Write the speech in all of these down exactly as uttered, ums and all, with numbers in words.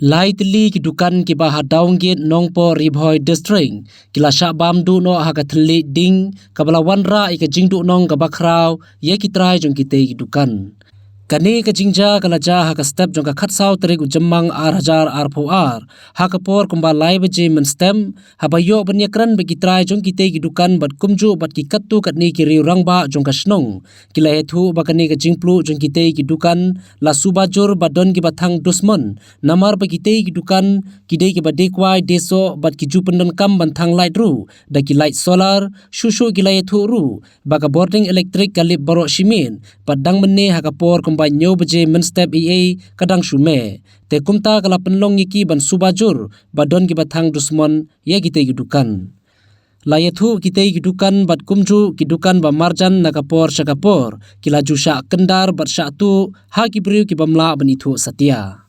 Lai tylli ki dukan kiba ha Dawngit, Nongpoh, Ri Bhoi District ki la shah bam duh noh ha ka thylliej ding kaba la wanrah ïa ka jingduhnong kaba khraw ïa ki trai jong kitei ki dukan. Kane ka jingjia ka la jia ha ka step jong ka khatsaw tarik u Jymmang ar hajar arphew ar, ha ka por kumba lai baje mynstep, haba ïoh ban ïakren bad ki trai jong kitei ki dukan bad kumjuh bad ki katto katne ki riew rangbah jong ka shnong, ki la ïathuh ba kane ka jingpluh jong kitei ki dukan la suba jur ba don kiba thang dusmon, namar ba kitei ki dukan ki dei kiba die kwai die soh bad ki ju pyndonkam ban thang light ruh da ki light solar. Shuh shuh ki la ïathuh ruh ba ka bording elektrik ka lip baroh shimet, bad dang mynne ha ka por kumba hynñiew baje mynstep eiei ka dang shu meh. Te kumta ka la pynlong ïa ki ban suba jur ba don kiba thang dusmon ïa kitei ki dukan. La ïathuh kitei ki dukan bad kumjuh ki dukan ba marjan na ka por sha ka por ki la ju shah kyndar bad shah tuh ha ki briew ki bym lah ban ithuh satia.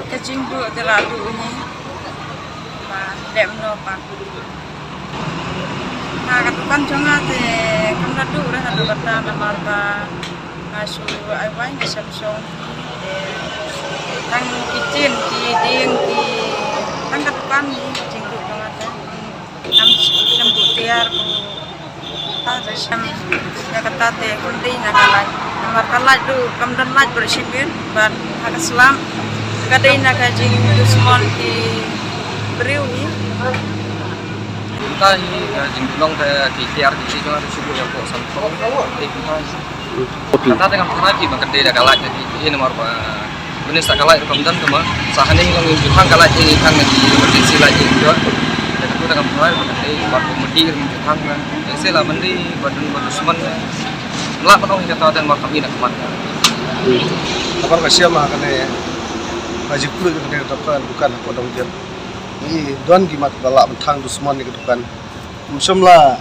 Ka jingduh te la duh hi. Ba leh mano pat. Ha ka dukan jong nga te kam da duh re ha duh kata namar ba nga shu ai wai nga shem shong. Tang kitchen ki ding ki tang ka dukan hi ka jingduh jong nga te. Ngam ngam buh tiar buh. Ta da shem ïa kata te kam dei na ka light. Namar ka light duh kam don light baroh shimet bad ha ka slap ka dei na ka jingdusmon ki briew hi. Kumta hi ka jingdonong ka ki tiar ki jong ka shu buh ïa ka sanphew. Te kumta hi. Kata te ngam tharai phi ba ka dei da ka light na ki, ki namar ba mynne sa ka light ruh kam don, kumba sa hangne long ïing ju thang ka light, ïing thang na ki emergency light ïing jot. Te kata te ngam tharai ba ka dei ba ka mati ruh ju thang na. Te se la mynne ba don ba dusmon na. Lah ba long hi kata te namar kam ïa na khmat. Namar ka shem ha kane ba jingpluh jong kane ka dukan, dukan hapoh Dawngit. Ni don ki mat ba lah ban thang dusmon ïa ka dukan. Ym shym la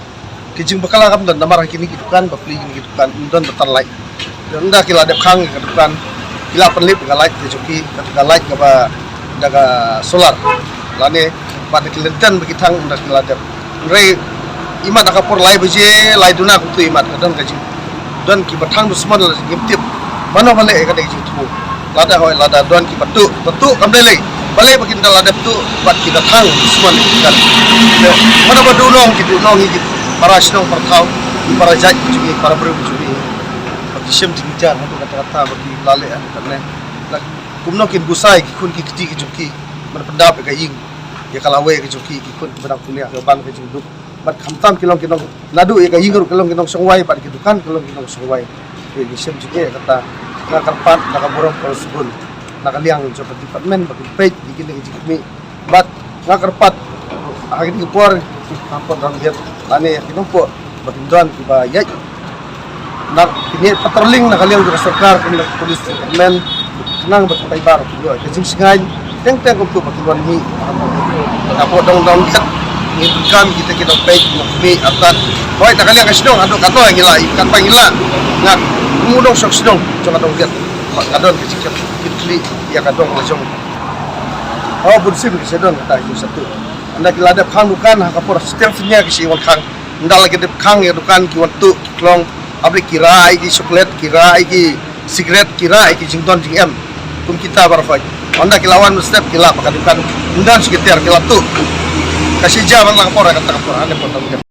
ki jingbakla kam don namar ha kine ki dukan, bapli kine ki dukan ym don ba tan light. Ynda ki la dep khang ïa ka dukan, ki la pynlip ïa ka light ka jong ki, ka, ka light kaba da ka solar lane bad da ki lantern ba ki thang ynda ki la dep. Hynrei imat ha ka por lai baje, lai duna kumtu imat ka don ka jing Don kiba thang dusmon la ngim tip mano ba leh ïa kane ka jingthmu. Lada hoi lada don kiba tuh, ba tuh kam lei lei. Balei ba kin da la dep tuh bad ki da thang dusmon ïa ki kan. Mano ba duh nong ki duh nong ïa ki para shnong para thaw, ki para jait ki jong ngi, para briew ki jong ngi. Ba ki shem jingjar haduh katta katta ba ki la leh haduh katne. Kumno kin buh sa ïa ki khun ki kti ki jong ki ban pyndap ïa ka ïing, ïa ka lawei ka jong ki, ki khun kiba dang pule ha ka ban ka jingduk. Bad khamtam ki long ki nong, naduh ïa ka ïing ruh ki long ki nongshong wai, bad ki dukan ki long ki nongshong wai. Te ngi shem jingeh kata, nga kyrpad na ka burom ka sbun, na ka liang jong ka department ba kin peit ïa kine ki jingkhmih. Bad nga kyrpad ha kine ki por, ha por dang biang lane ïa ki nongpop ba kin don kiba ïaid na kine patrolling na ka liang jong ka sorkar, kum na ka police department, khnang ba kin peit ba kin ïoh ka jingsngewbha teng teng kumtu ba kin wan mih. Hapoh Dong Dong Giat ngi donkam kita ki nongpeit, nongmih artat. Hoi na ka liang ka shnong haduh katno ngi lah, katba ngi lah. Nga kum u nongshong shnong jong ka Dong Giat, ka don ka jingkit kit khlieh ïa ka dong ka jong. Hawa bun sien ki sha don kata ki sha tuh. Ynda ki la dep khang dukan ha ka por stem synñia ki shu wan khang. Ynda la ki dep khang ïa dukan ki wan tuh ki klong. Hapdeng ki rah ïa ki chocolate, ki rah ïa ki cigarette, ki rah ïa ki jingdon jingem. Kum kita baroh. Ynda ki la wan mynstep ki lap ha ka dukan. Ynda shu ki tiar ki la tuh. Ka shi ja man la ka por ha kata ka por ha ne por ta.